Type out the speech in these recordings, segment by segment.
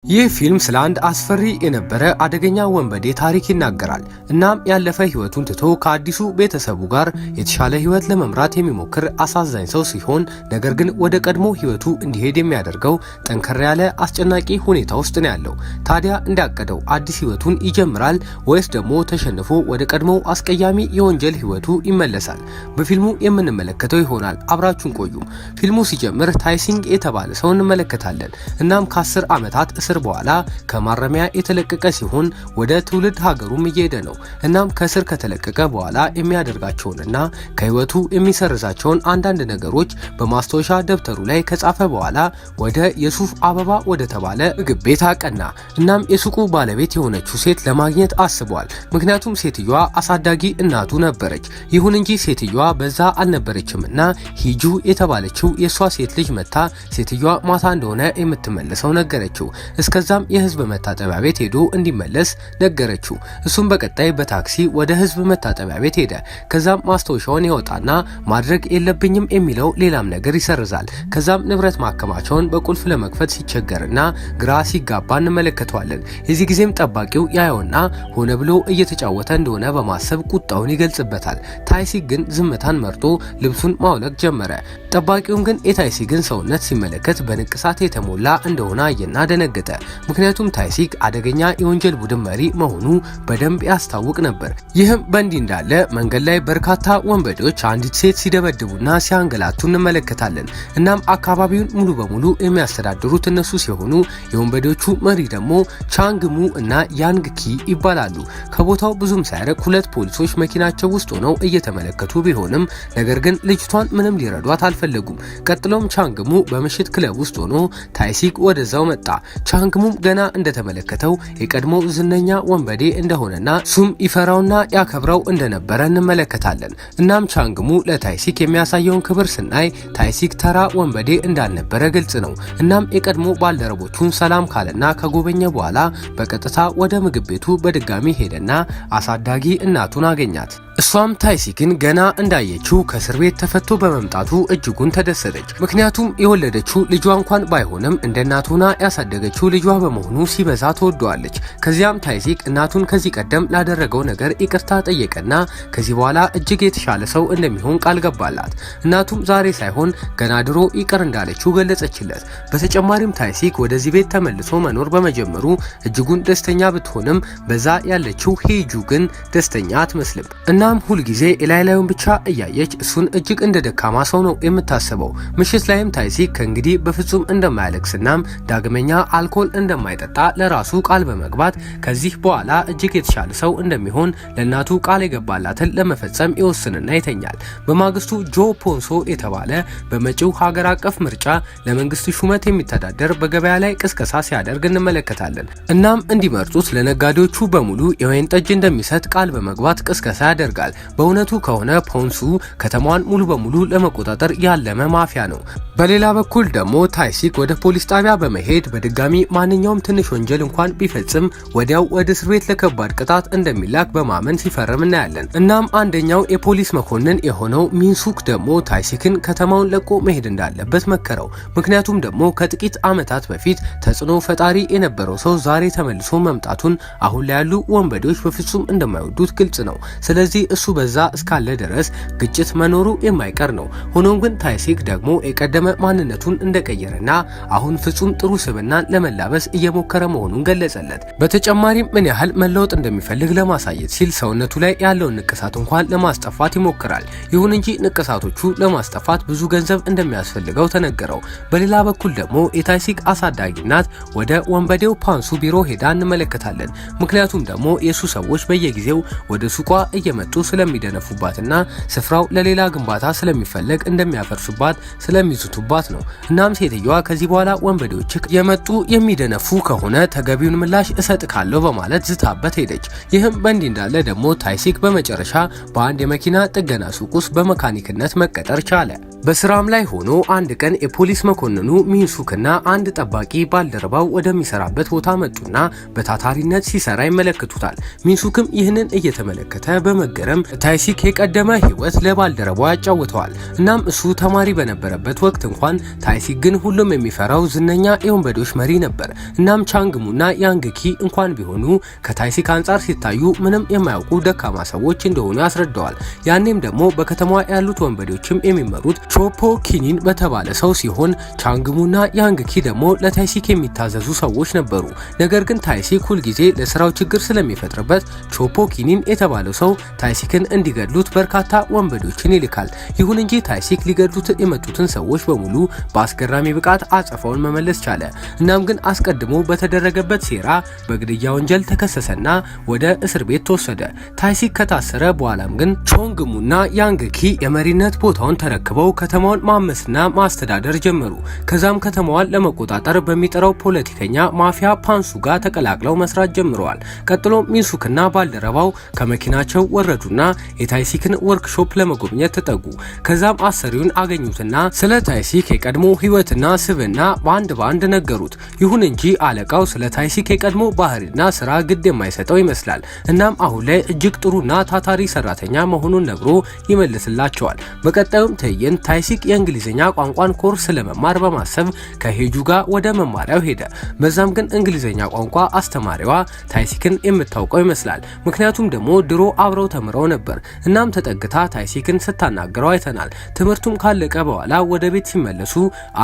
ይህ ፊልም ስለ አንድ አስፈሪ የነበረ አደገኛ ወንበዴ ታሪክ ይናገራል። እናም ያለፈ ህይወቱን ትቶ ከአዲሱ ቤተሰቡ ጋር የተሻለ ህይወት ለመምራት የሚሞክር አሳዛኝ ሰው ሲሆን፣ ነገር ግን ወደ ቀድሞ ህይወቱ እንዲሄድ የሚያደርገው ጠንከር ያለ አስጨናቂ ሁኔታ ውስጥ ነው ያለው። ታዲያ እንዳቀደው አዲስ ህይወቱን ይጀምራል ወይስ ደግሞ ተሸንፎ ወደ ቀድሞው አስቀያሚ የወንጀል ህይወቱ ይመለሳል? በፊልሙ የምንመለከተው ይሆናል። አብራችሁን ቆዩ። ፊልሙ ሲጀምር ታይሲንግ የተባለ ሰው እንመለከታለን። እናም ከ10 ዓመታት እስር በኋላ ከማረሚያ የተለቀቀ ሲሆን ወደ ትውልድ ሀገሩም እየሄደ ነው። እናም ከእስር ከተለቀቀ በኋላ የሚያደርጋቸውንና ከህይወቱ የሚሰርዛቸውን አንዳንድ ነገሮች በማስታወሻ ደብተሩ ላይ ከጻፈ በኋላ ወደ የሱፍ አበባ ወደ ተባለ ምግብ ቤት አቀና። እናም የሱቁ ባለቤት የሆነችው ሴት ለማግኘት አስቧል። ምክንያቱም ሴትዮዋ አሳዳጊ እናቱ ነበረች። ይሁን እንጂ ሴትዮዋ በዛ አልነበረችም እና ሂጁ የተባለችው የእሷ ሴት ልጅ መጥታ ሴትዮዋ ማታ እንደሆነ የምትመለሰው ነገረችው። እስከዛም የህዝብ መታጠቢያ ቤት ሄዶ እንዲመለስ ነገረችው። እሱም በቀጣይ በታክሲ ወደ ህዝብ መታጠቢያ ቤት ሄደ። ከዛም ማስታወሻውን ያወጣና ማድረግ የለብኝም የሚለው ሌላም ነገር ይሰርዛል። ከዛም ንብረት ማከማቻውን በቁልፍ ለመክፈት ሲቸገርና ግራ ሲጋባ እንመለከተዋለን። የዚህ ጊዜም ጠባቂው ያየውና ሆነ ብሎ እየተጫወተ እንደሆነ በማሰብ ቁጣውን ይገልጽበታል። ታይሲግ ግን ዝምታን መርጦ ልብሱን ማውለቅ ጀመረ። ጠባቂውም ግን የታይሲግን ሰውነት ሲመለከት በንቅሳት የተሞላ እንደሆነ አየና ደነገጠ። ምክንያቱም ታይሲግ አደገኛ የወንጀል ቡድን መሪ መሆኑ በደንብ ያስታውቅ ነበር። ይህም በእንዲህ እንዳለ መንገድ ላይ በርካታ ወንበዴዎች አንዲት ሴት ሲደበድቡና ሲያንገላቱ እንመለከታለን። እናም አካባቢውን ሙሉ በሙሉ የሚያስተዳድሩት እነሱ ሲሆኑ የወንበዴዎቹ መሪ ደግሞ ቻንግሙ እና ያንግ ኪ ይባላሉ። ከቦታው ብዙም ሳይርቅ ሁለት ፖሊሶች መኪናቸው ውስጥ ሆነው እየተመለከቱ ቢሆንም ነገር ግን ልጅቷን ምንም ሊረዷት አልፈለጉም። ቀጥሎም ቻንግሙ በምሽት ክለብ ውስጥ ሆኖ ታይሲግ ወደዛው መጣ። ቻንግሙም ገና እንደተመለከተው የቀድሞ ዝነኛ ወንበዴ እንደሆነና እሱም ይፈራውና ያከብረው እንደነበረ እንመለከታለን። እናም ቻንግሙ ለታይሲክ የሚያሳየውን ክብር ስናይ ታይሲክ ተራ ወንበዴ እንዳልነበረ ግልጽ ነው። እናም የቀድሞ ባልደረቦቹን ሰላም ካለና ከጎበኘ በኋላ በቀጥታ ወደ ምግብ ቤቱ በድጋሚ ሄደና አሳዳጊ እናቱን አገኛት። እሷም ታይሲክን ገና እንዳየችው ከእስር ቤት ተፈቶ በመምጣቱ እጅጉን ተደሰተች። ምክንያቱም የወለደችው ልጇ እንኳን ባይሆንም እንደ እናት ሆና ያሳደገችው ልጇ በመሆኑ ሲበዛ ትወደዋለች። ከዚያም ታይሲክ እናቱን ከዚህ ቀደም ላደረገው ነገር ይቅርታ ጠየቀና ከዚህ በኋላ እጅግ የተሻለ ሰው እንደሚሆን ቃል ገባላት። እናቱም ዛሬ ሳይሆን ገና ድሮ ይቅር እንዳለችው ገለጸችለት። በተጨማሪም ታይሲክ ወደዚህ ቤት ተመልሶ መኖር በመጀመሩ እጅጉን ደስተኛ ብትሆንም በዛ ያለችው ሄጁ ግን ደስተኛ አትመስልም። እናም ሁልጊዜ የላይ ላዩን ብቻ እያየች እሱን እጅግ እንደ ደካማ ሰው ነው የምታስበው። ምሽት ላይም ታይሲክ ከእንግዲህ በፍጹም እንደማያለቅስናም ዳግመኛ አልኮል እንደማይጠጣ ለራሱ ቃል በመግባት ከዚህ በኋላ እጅግ የተሻለ ሰው እንደሚሆን ለእናቱ ቃል የገባላትን ለመፈጸም ይወስንና ይተኛል። በማግስቱ ጆ ፖንሶ የተባለ በመጪው ሀገር አቀፍ ምርጫ ለመንግስት ሹመት የሚተዳደር በገበያ ላይ ቅስቀሳ ሲያደርግ እንመለከታለን። እናም እንዲመርጡት ለነጋዴዎቹ በሙሉ የወይን ጠጅ እንደሚሰጥ ቃል በመግባት ቅስቀሳ ያደርጋል። በእውነቱ ከሆነ ፖንሱ ከተማዋን ሙሉ በሙሉ ለመቆጣጠር ያለመ ማፊያ ነው። በሌላ በኩል ደግሞ ታይሲክ ወደ ፖሊስ ጣቢያ በመሄድ በድጋሚ ማንኛውም ትንሽ ወንጀል እንኳን ቢፈጽም ወዲያው ወደ እስር ቤት ለከባድ ቅጣት እንደሚላክ በማመን ሲፈርም እናያለን። እናም አንደኛው የፖሊስ መኮንን የሆነው ሚንሱክ ደግሞ ታይሲክን ከተማውን ለቆ መሄድ እንዳለበት መከረው። ምክንያቱም ደግሞ ከጥቂት ዓመታት በፊት ተጽዕኖ ፈጣሪ የነበረው ሰው ዛሬ ተመልሶ መምጣቱን አሁን ላይ ያሉ ወንበዴዎች በፍጹም እንደማይወዱት ግልጽ ነው። ስለዚህ እሱ በዛ እስካለ ድረስ ግጭት መኖሩ የማይቀር ነው። ሆኖም ግን ታይሲክ ደግሞ የቀደመ ማንነቱን እንደቀየረና አሁን ፍጹም ጥሩ ስብዕናን ለመላበስ እየሞከረ መሆኑን ገለጸለት። በተጨማሪም ምን ያህል መለወጥ እንደሚፈልግ ለማሳየት ሲል ሰውነቱ ላይ ያለውን ንቅሳት እንኳን ለማስጠፋት ይሞክራል። ይሁን እንጂ ንቅሳቶቹ ለማስጠፋት ብዙ ገንዘብ እንደሚያስፈልገው ተነገረው። በሌላ በኩል ደግሞ የታይሲክ አሳዳጊ እናት ወደ ወንበዴው ፓንሱ ቢሮ ሄዳ እንመለከታለን። ምክንያቱም ደግሞ የሱ ሰዎች በየጊዜው ወደ ሱቋ እየመጡ ስለሚደነፉባትና ስፍራው ለሌላ ግንባታ ስለሚፈለግ እንደሚያፈርሱባት ስለሚዝቱባት ነው። እናም ሴትዮዋ ከዚህ በኋላ ወንበዴዎች የመጡ የሚደነፉ ከሆነ ተገቢውን ምላሽ እሰጥካለሁ በማለት ዝታበት ሄደች። ይህም በእንዲህ እንዳለ ደግሞ ታይሲክ በመጨረሻ በአንድ የመኪና ጥገና ሱቅ ውስጥ በመካኒክነት መቀጠር ቻለ። በስራም ላይ ሆኖ አንድ ቀን የፖሊስ መኮንኑ ሚንሱክና አንድ ጠባቂ ባልደረባው ወደሚሰራበት ቦታ መጡና በታታሪነት ሲሰራ ይመለከቱታል። ሚንሱክም ይህንን እየተመለከተ በመገረም በመገረም ታይሲክ የቀደመ ህይወት ለባልደረባው ያጫውተዋል። እናም እሱ ተማሪ በነበረበት ወቅት እንኳን ታይሲክ ግን ሁሉም የሚፈራው ዝነኛ የወንበዴዎች መሪ ነበር። እናም ቻንግሙና ያንግኪ እንኳን ቢሆኑ ከታይሲክ አንጻር ሲታዩ ምንም የማያውቁ ደካማ ሰዎች እንደሆኑ ያስረዳዋል። ያኔም ደግሞ በከተማዋ ያሉት ወንበዴዎችም የሚመሩት ቾፖ ኪኒን በተባለ ሰው ሲሆን ቻንግሙና ያንግኪ ደግሞ ለታይሲክ የሚታዘዙ ሰዎች ነበሩ። ነገር ግን ታይሲክ ሁልጊዜ ለስራው ችግር ስለሚፈጥርበት ቾፖ ኪኒን የተባለው ሰው ታይሲክን እንዲገድሉት በርካታ ወንበዴዎችን ይልካል። ይሁን እንጂ ታይሲክ ሊገድሉት የመጡትን ሰዎች በሙሉ በአስገራሚ ብቃት አጸፋውን መመለስ ቻለ። እናም ግን አስቀድሞ በተደረገበት ሴራ በግድያ ወንጀል ተከሰሰና ወደ እስር ቤት ተወሰደ። ታይሲክ ከታሰረ በኋላም ግን ቾንግሙና ያንግኪ የመሪነት ቦታውን ተረክበው ከተማውን ማመስና ማስተዳደር ጀመሩ። ከዛም ከተማዋን ለመቆጣጠር በሚጠራው ፖለቲከኛ ማፊያ ፓንሱ ጋር ተቀላቅለው መስራት ጀምረዋል። ቀጥሎ ሚንሱክና ባልደረባው ከመኪናቸው ወረዱና የታይሲክን ወርክሾፕ ለመጎብኘት ተጠጉ። ከዛም አሰሪውን አገኙትና ስለ ታይሲክ የቀድሞ ህይወትና ስብዕና በአንድ በአንድ ነገሩት። ይሁን እንጂ አለቃው ስለ ታይሲክ የቀድሞ ባህሪና ስራ ግድ የማይሰጠው ይመስላል። እናም አሁን ላይ እጅግ ጥሩና ታታሪ ሰራተኛ መሆኑን ነግሮ ይመልስላቸዋል። በቀጣዩም ትዕይንት ታይሲክ የእንግሊዝኛ ቋንቋን ኮርስ ለመማር በማሰብ ከሄጁ ጋር ወደ መማሪያው ሄደ። በዛም ግን እንግሊዝኛ ቋንቋ አስተማሪዋ ታይሲክን የምታውቀው ይመስላል። ምክንያቱም ደግሞ ድሮ አብረው ተምረው ነበር። እናም ተጠግታ ታይሲክን ስታናግረው አይተናል። ትምህርቱም ካለቀ በኋላ ወደ ቤት ሲመለሱ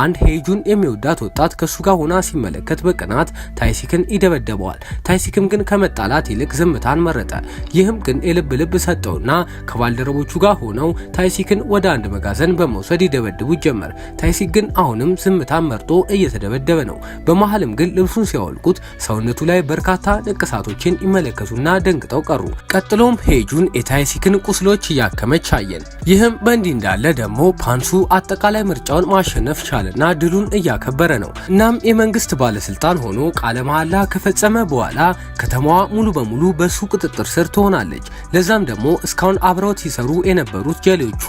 አንድ ሄጁን የሚወዳት ወጣት ከሱ ጋር ሆና ሲመለከት በቅናት ታይሲክን ይደበደበዋል። ታይሲክም ግን ከመጣላት ይልቅ ዝምታን መረጠ። ይህም ግን የልብ ልብ ሰጠውና ከባልደረቦቹ ጋር ሆነው ታይሲክን ወደ አንድ መጋዘን በመውሰድ ይደበድቡት ጀመር። ታይሲክ ግን አሁንም ዝምታን መርጦ እየተደበደበ ነው። በመሀልም ግን ልብሱን ሲያወልቁት ሰውነቱ ላይ በርካታ ንቅሳቶችን ይመለከቱና ደንግጠው ቀሩ። ቀጥሎም ሄጁን የታይሲክን ቁስሎች እያከመች አየን። ይህም በእንዲህ እንዳለ ደግሞ ፓንሱ አጠቃላይ ምርጫውን ማሸነፍ ቻለና ድሉን እያከበረ ነው። እናም የመንግስት ባለስልጣን ሆኖ ቃለ መሐላ ከፈጸመ በኋላ ከተማዋ ሙሉ በሙሉ በሱ ቁጥጥር ስር ትሆናለች። ለዛም ደግሞ እስካሁን አብረውት ሲሰሩ የነበሩት ጀሌዎቹ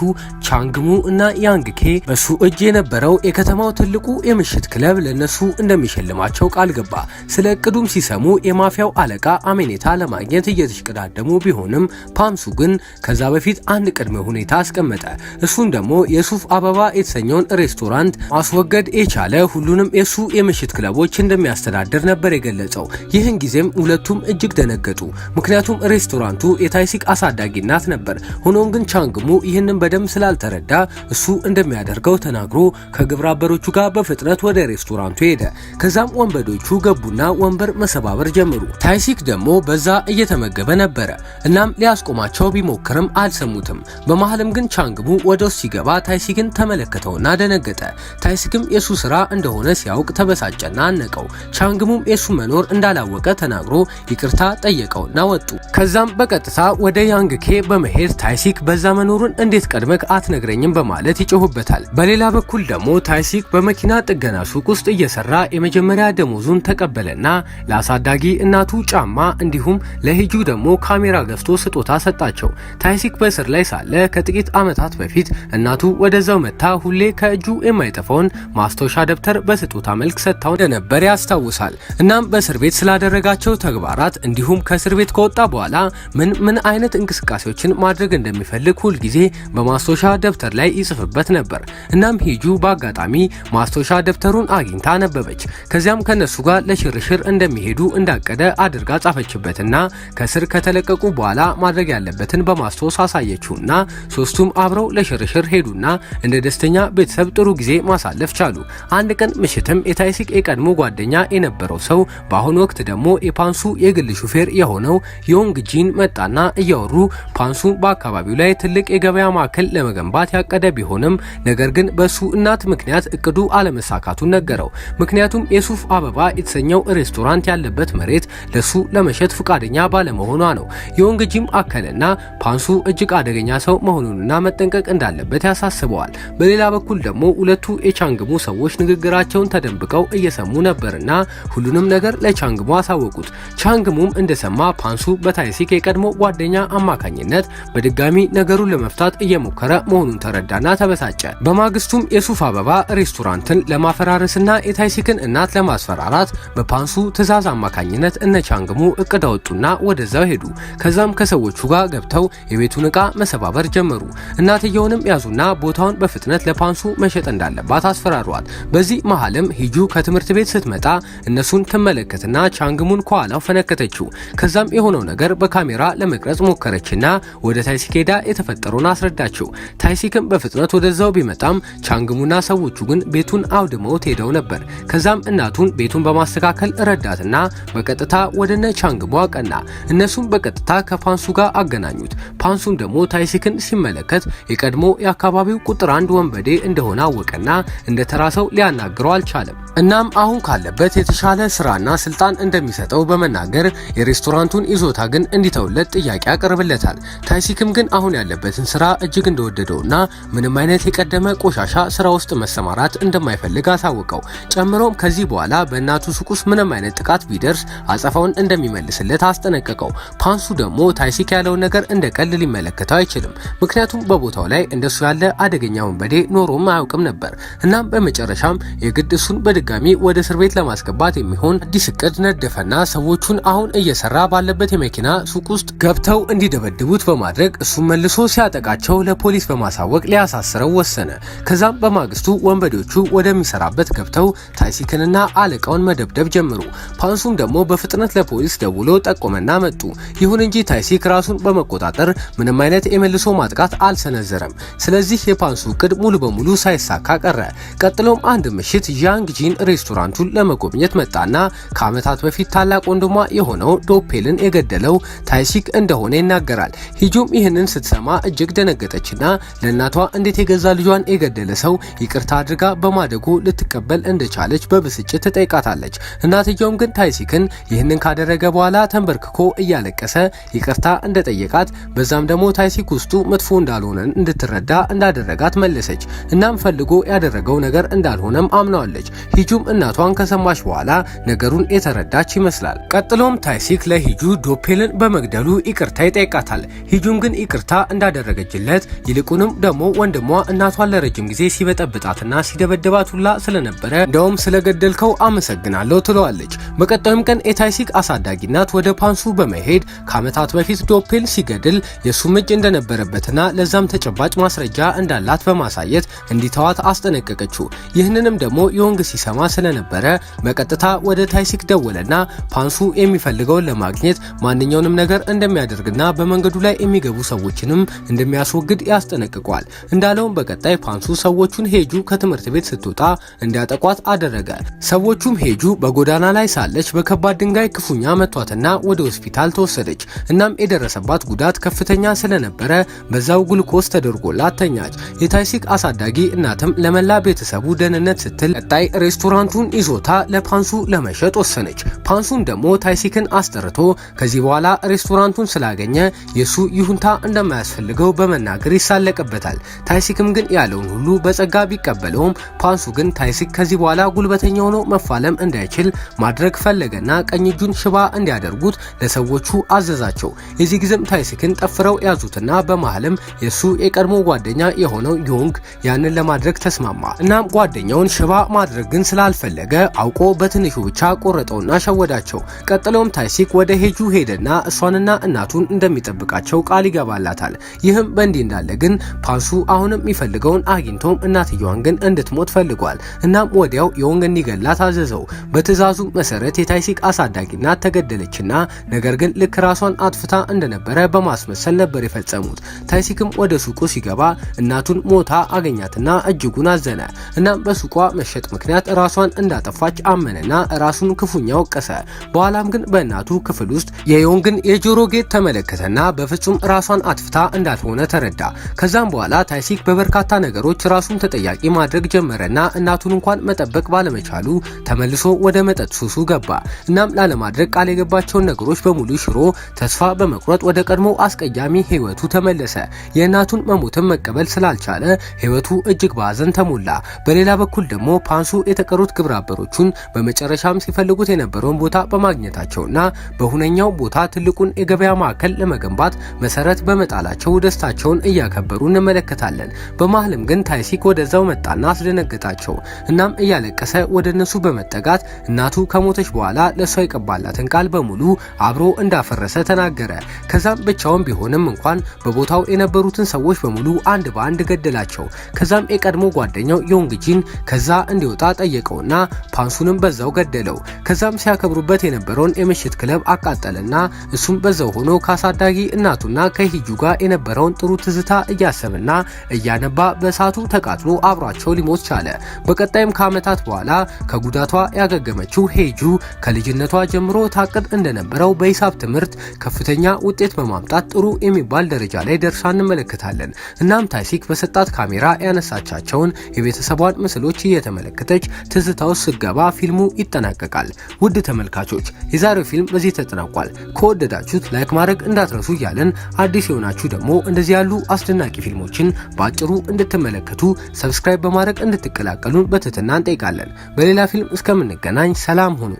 ቻንግሙ እና ያንግኬ በሱ እጅ የነበረው የከተማው ትልቁ የምሽት ክለብ ለነሱ እንደሚሸልማቸው ቃል ገባ። ስለ እቅዱም ሲሰሙ የማፊያው አለቃ አሜኔታ ለማግኘት እየተሽቀዳደሙ ቢሆንም ፓምሱ ግን ከዛ በፊት አንድ ቅድመ ሁኔታ አስቀመጠ። እሱም ደግሞ የሱፍ አበባ የተሰኘውን ሬስቶራንት ማስወገድ የቻለ ሁሉንም የሱ የምሽት ክለቦች እንደሚያስተዳድር ነበር የገለጸው። ይህን ጊዜም ሁለቱም እጅግ ደነገጡ። ምክንያቱም ሬስቶራንቱ የታይሲክ አሳዳጊ እናት ነበር። ሆኖም ግን ቻንግሙ ይህንን በደንብ ስላልተረዳ እሱ እንደሚያደርገው ተናግሮ ከግብረ አበሮቹ ጋር በፍጥነት ወደ ሬስቶራንቱ ሄደ። ከዛም ወንበዶቹ ገቡና ወንበር መሰባበር ጀመሩ። ታይሲክ ደግሞ በዛ እየተመገበ ነበረ። እናም ሊያስቆማቸው ቢሞክርም አልሰሙትም። በመሀልም ግን ቻንግሙ ወደ ውስጥ ሲገባ ታይሲክን ተመለከተውና ደነገጠ። ታይሲክም የሱ ስራ እንደሆነ ሲያውቅ ተበሳጨና አነቀው። ቻንግሙም የሱ መኖር እንዳላወቀ ተናግሮ ይቅርታ ጠየቀውና ወጡ። ከዛም በቀጥታ ወደ ያንግኬ በመሄድ ታይሲክ በዛ መኖሩን እንዴት ቀድመክ አትነግረኝም በማለት ይጮሁበታል። በሌላ በኩል ደግሞ ታይሲክ በመኪና ጥገና ሱቅ ውስጥ እየሰራ የመጀመሪያ ደሞዙን ተቀበለና ለአሳዳጊ እናቱ ጫማ እንዲሁም ለሄጁ ደግሞ ካሜራ ገዝቶ ስጦታ ሰጣቸው። ታይሲክ በእስር ላይ ሳለ ከጥቂት ዓመታት በፊት እናቱ ወደዛው መታ ሁሌ ከእጁ የማይጠፋውን ማስታወሻ ደብተር በስጦታ መልክ ሰጥታው እንደነበር ያስታውሳል። እናም በእስር ቤት ስላደረጋቸው ተግባራት እንዲሁም ከእስር ቤት ከወጣ በኋላ ምን ምን አይነት እንቅስቃሴዎችን ማድረግ እንደሚፈልግ ሁል ጊዜ በማስታወሻ ደብተር ላይ ይጽፍበት ነበር። እናም ሄጁ በአጋጣሚ ማስታወሻ ደብተሩን አግኝታ አነበበች። ከዚያም ከነሱ ጋር ለሽርሽር እንደሚሄዱ እንዳቀደ አድርጋ ጻፈችበትና ከስር ከተለቀቁ በኋላ ማድረግ ያለበትን በማስታወስ አሳየችውና ሶስቱም አብረው ለሽርሽር ሄዱና እንደ ደስተኛ ቤተሰብ ጥሩ ጊዜ ማሳለፍ ቻሉ። አንድ ቀን ምሽትም የታይሲክ የቀድሞ ጓደኛ የነበረው ሰው በአሁኑ ወቅት ደግሞ የፓንሱ የግል ሹፌር የሆነው ዮንግ ጂን መጣና እያወሩ ፓንሱ በአካባቢው ላይ ትልቅ የገበያ ማዕከል ለመገንባት ያቀደ ቢሆንም ነገር ግን በሱ እናት ምክንያት እቅዱ አለመሳካቱን ነገረው። ምክንያቱም የሱፍ አበባ የተሰኘው ሬስቶራንት ያለበት መሬት ለሱ ለመሸጥ ፈቃደኛ ባለመሆኗ ነው። ዮንግ ጂም አከለና ፓንሱ እጅግ አደገኛ ሰው መሆኑንና መጠንቀቅ እንዳለበት ያሳስበዋል። በሌላ በኩል ደግሞ ሁለቱ የቻንግሙ ሰዎች ንግግራቸውን ተደብቀው እየሰሙ ነበርና ሁሉንም ነገር ለቻንግሙ አሳወቁት። ቻንግሙም እንደሰማ ፓንሱ በታይሲክ የቀድሞ ጓደኛ አማካኝነት በድጋሚ ነገሩን ለመፍታት እየሞከረ መሆኑን ተረዳና ተበሳጨ። በማግስቱም የሱፍ አበባ ሬስቶራንትን ለማፈራረስና የታይሲክን እናት ለማስፈራራት በፓንሱ ትዕዛዝ አማካኝነት እነ ቻንግሙ እቅድ አወጡና ወደዛው ሄዱ። ከዛም ከሰዎቹ ጋር ጋር ገብተው የቤቱን ዕቃ መሰባበር ጀመሩ። እናትየውንም ያዙና ቦታውን በፍጥነት ለፓንሱ መሸጥ እንዳለባት አስፈራሯት። በዚህ መሃልም ሂጁ ከትምህርት ቤት ስትመጣ እነሱን ትመለከትና ቻንግሙን ከኋላው ፈነከተችው። ከዛም የሆነው ነገር በካሜራ ለመቅረጽ ሞከረችና ወደ ታይሲክ ሄዳ የተፈጠረውን አስረዳችው። ታይሲክም በፍጥነት ወደዛው ቢመጣም ቻንግሙና ሰዎቹ ግን ቤቱን አውድመውት ሄደው ነበር። ከዛም እናቱን ቤቱን በማስተካከል ረዳትና በቀጥታ ወደነ ቻንግሙ አቀና። እነሱም በቀጥታ ከፓንሱ ጋር አገናኙት። ፓንሱም ደግሞ ታይሲክን ሲመለከት የቀድሞ የአካባቢው ቁጥር አንድ ወንበዴ እንደሆነ አወቀና እንደ ተራ ሰው ሊያናግረው አልቻለም። እናም አሁን ካለበት የተሻለ ስራና ስልጣን እንደሚሰጠው በመናገር የሬስቶራንቱን ይዞታ ግን እንዲተውለት ጥያቄ ያቀርብለታል። ታይሲክም ግን አሁን ያለበትን ስራ እጅግ እንደወደደውና ምንም አይነት የቀደመ ቆሻሻ ስራ ውስጥ መሰማራት እንደማይፈልግ አሳወቀው። ጨምሮም ከዚህ በኋላ በእናቱ ሱቅ ውስጥ ምንም አይነት ጥቃት ቢደርስ አጸፋውን እንደሚመልስለት አስጠነቀቀው። ፓንሱ ደግሞ ታይሲክ ያለውን ነገር እንደ ቀልድ ሊመለከተው አይችልም። ምክንያቱም በቦታው ላይ እንደሱ ያለ አደገኛ ወንበዴ ኖሮም አያውቅም ነበር። እናም በመጨረሻም የግድ እሱን በድጋሚ ወደ እስር ቤት ለማስገባት የሚሆን አዲስ እቅድ ነደፈና ሰዎቹን አሁን እየሰራ ባለበት የመኪና ሱቅ ውስጥ ገብተው እንዲደበድቡት በማድረግ እሱን መልሶ ሲያጠቃቸው ለፖሊስ በማሳወቅ ሊያሳስረው ወሰነ። ከዛም በማግስቱ ወንበዴዎቹ ወደሚሰራበት ገብተው ታይሲክንና አለቃውን መደብደብ ጀመሩ። ፓንሱም ደግሞ በፍጥነት ለፖሊስ ደውሎ ጠቆመና መጡ። ይሁን እንጂ ታይሲክ ራሱን በመቆጣጠር ምንም አይነት የመልሶ ማጥቃት አልሰነዘረም። ስለዚህ የፓንሱ እቅድ ሙሉ በሙሉ ሳይሳካ ቀረ። ቀጥሎም አንድ ምሽት ዣንግ ጂን ሬስቶራንቱን ለመጎብኘት መጣና ከዓመታት በፊት ታላቅ ወንድሟ የሆነው ዶፔልን የገደለው ታይሲክ እንደሆነ ይናገራል። ሂጁም ይህንን ስትሰማ እጅግ ደነገጠችና ለእናቷ እንዴት የገዛ ልጇን የገደለ ሰው ይቅርታ አድርጋ በማደጎ ልትቀበል እንደቻለች በብስጭት ትጠይቃታለች። እናትየውም ግን ታይሲክን ይህንን ካደረገ በኋላ ተንበርክኮ እያለቀሰ ይቅርታ እንደጠየቃት በዛም ደግሞ ታይሲክ ውስጡ መጥፎ እንዳልሆነ እንድትረዳ እንዳደረጋት መለሰች። እናም ፈልጎ ያደረገው ነገር እንዳልሆነም አምነዋለች። ሂጁም እናቷን ከሰማች በኋላ ነገሩን የተረዳች ይመስላል። ቀጥሎም ታይሲክ ለሂጁ ዶፔልን በመግደሉ ይቅርታ ይጠይቃታል። ሂጁም ግን ይቅርታ እንዳደረገችለት ይልቁንም ደግሞ ወንድሟ እናቷን ለረጅም ጊዜ ሲበጠብጣትና ሲደበድባት ሁላ ስለነበረ እንደውም ስለገደልከው አመሰግናለሁ ትለዋለች። በቀጣዩም ቀን የታይሲክ አሳዳጊ እናት ወደ ፓንሱ በመሄድ ከዓመታት በፊት ዶፔል ሲገድል የሱም እጅ እንደነበረበትና ለዛም ተጨባጭ ማስረጃ እንዳላት በማሳየት እንዲተዋት አስጠነቀቀችው። ይህንንም ደግሞ ዮንግ ሲሰማ ስለነበረ በቀጥታ ወደ ታይሲክ ደወለና ፓንሱ የሚፈልገውን ለማግኘት ማንኛውንም ነገር እንደሚያደርግና በመንገዱ ላይ የሚገቡ ሰዎችንም እንደሚያስወግድ ያስጠነቅቀዋል። እንዳለውም በቀጣይ ፓንሱ ሰዎቹን ሄጁ ከትምህርት ቤት ስትወጣ እንዲያጠቋት አደረገ። ሰዎቹም ሄጁ በጎዳና ላይ ሳለች በከባድ ድንጋይ ክፉኛ መቷትና ወደ ሆስፒታል ተወሰደች። እናም የደረሰባት ጉዳት ከፍተኛ ስለነበረ በዛው ግሉኮስ ተደርጎላት ተኛች። የታይሲክ አሳዳጊ እናትም ለመላ ቤተሰቡ ደህንነት ስትል ቀጣይ ሬስቶራንቱን ይዞታ ለፓንሱ ለመሸጥ ወሰነች። ፓንሱም ደግሞ ታይሲክን አስጠርቶ ከዚህ በኋላ ሬስቶራንቱን ስላገኘ የሱ ይሁንታ እንደማያስፈልገው በመናገር ይሳለቅበታል። ታይሲክም ግን ያለውን ሁሉ በጸጋ ቢቀበለውም ፓንሱ ግን ታይሲክ ከዚህ በኋላ ጉልበተኛ ሆኖ መፋለም እንዳይችል ማድረግ ፈለገና ቀኝ እጁን ሽባ እንዲያደርጉት ለሰዎቹ አዘዛቸው። የዚህ ጊዜም ታይሲክን ጠፍረው ያዙትና በመሃልም የሱ የቀድሞ ጓደኛ የሆነው ዮንግ ያንን ለማድረግ ተስማማ። እናም ጓደኛውን ሽባ ማድረግ ግን ስላልፈለገ አውቆ በትንሹ ብቻ ቆረጠውና ሸወዳቸው። ቀጥለውም ታይሲክ ወደ ሄጁ ሄደና እሷንና እናቱን እንደሚጠብቃቸው ቃል ይገባላታል። ይህም በእንዲህ እንዳለ ግን ፓንሱ አሁንም የሚፈልገውን አግኝቶም እናትየዋን ግን እንድትሞት ፈልጓል። እናም ወዲያው ዮንግ እንዲገላት አዘዘው። በትዕዛዙ መሰረት የታይሲክ አሳዳጊ እናት ተገደለችና ነገር ግን ልክ ራሷን አጥፍታ እንደነበረ በማስመሰል ነበር የፈጸሙት። ታይሲክም ወደ ሱቁ ሲገባ እናቱን ሞታ አገኛትና እጅጉን አዘነ። እናም በሱቋ መሸጥ ምክንያት ራሷን እንዳጠፋች አመነና ራሱን ክፉኛ ወቀሰ። በኋላም ግን በእናቱ ክፍል ውስጥ የዮንግን የጆሮ ጌጥ ተመለከተና በፍጹም ራሷን አጥፍታ እንዳልሆነ ተረዳ። ከዛም በኋላ ታይሲክ በበርካታ ነገሮች ራሱን ተጠያቂ ማድረግ ጀመረና እናቱን እንኳን መጠበቅ ባለመቻሉ ተመልሶ ወደ መጠጥ ሱሱ ገባ። እናም ላለማድረግ ቃል የገባቸውን ነገሮች በሙሉ ሽሮ ተስፋ በመቁረጥ ወደ ቀድሞ አስቀያሚ ህይወቱ ተመለሰ። የእናቱን መሞትን መቀበል ስላልቻለ ህይወቱ እጅግ በሀዘን ተሞላ። በሌላ በኩል ደግሞ ፓንሱ የተቀጠረበትን የተቀሩት ግብረ አበሮቹን በመጨረሻም ሲፈልጉት የነበረውን ቦታ በማግኘታቸውና በሁነኛው ቦታ ትልቁን የገበያ ማዕከል ለመገንባት መሰረት በመጣላቸው ደስታቸውን እያከበሩ እንመለከታለን። በመሃልም ግን ታይሲክ ወደዛው መጣና አስደነገጣቸው። እናም እያለቀሰ ወደ እነሱ በመጠጋት እናቱ ከሞተች በኋላ ለእሷ የቀባላትን ቃል በሙሉ አብሮ እንዳፈረሰ ተናገረ። ከዛም ብቻውን ቢሆንም እንኳን በቦታው የነበሩትን ሰዎች በሙሉ አንድ በአንድ ገደላቸው። ከዛም የቀድሞ ጓደኛው ዮንግጂን ከዛ እንዲወጣ ጠየቀውና ፓንሱንም በዛው ገደለው። ከዛም ሲያከብሩበት የነበረውን የምሽት ክለብ አቃጠለና እሱም በዛው ሆኖ ካሳዳጊ እናቱና ከሂጁ ጋር የነበረውን ጥሩ ትዝታ እያሰበና እያነባ በእሳቱ ተቃጥሎ አብሯቸው ሊሞት ቻለ። በቀጣይም ከዓመታት በኋላ ከጉዳቷ ያገገመችው ሄጁ ከልጅነቷ ጀምሮ ታቅድ እንደነበረው በሂሳብ ትምህርት ከፍተኛ ውጤት በማምጣት ጥሩ የሚባል ደረጃ ላይ ደርሳ እንመለከታለን። እናም ታይሲክ በሰጣት ካሜራ ያነሳቻቸውን የቤተሰቧን ምስሎች እየተመለከተች ትዝታ ውስጥ ስትገባ ፊልሙ ይጠናቀቃል። ውድ ተመልካቾች፣ የዛሬው ፊልም በዚህ ተጠናቋል። ከወደዳችሁት like ማድረግ እንዳትረሱ እያለን አዲስ የሆናችሁ ደግሞ እንደዚህ ያሉ አስደናቂ ፊልሞችን በአጭሩ እንድትመለከቱ subscribe በማድረግ እንድትቀላቀሉን በትህትና እንጠይቃለን። በሌላ ፊልም እስከምንገናኝ ሰላም ሁኑ።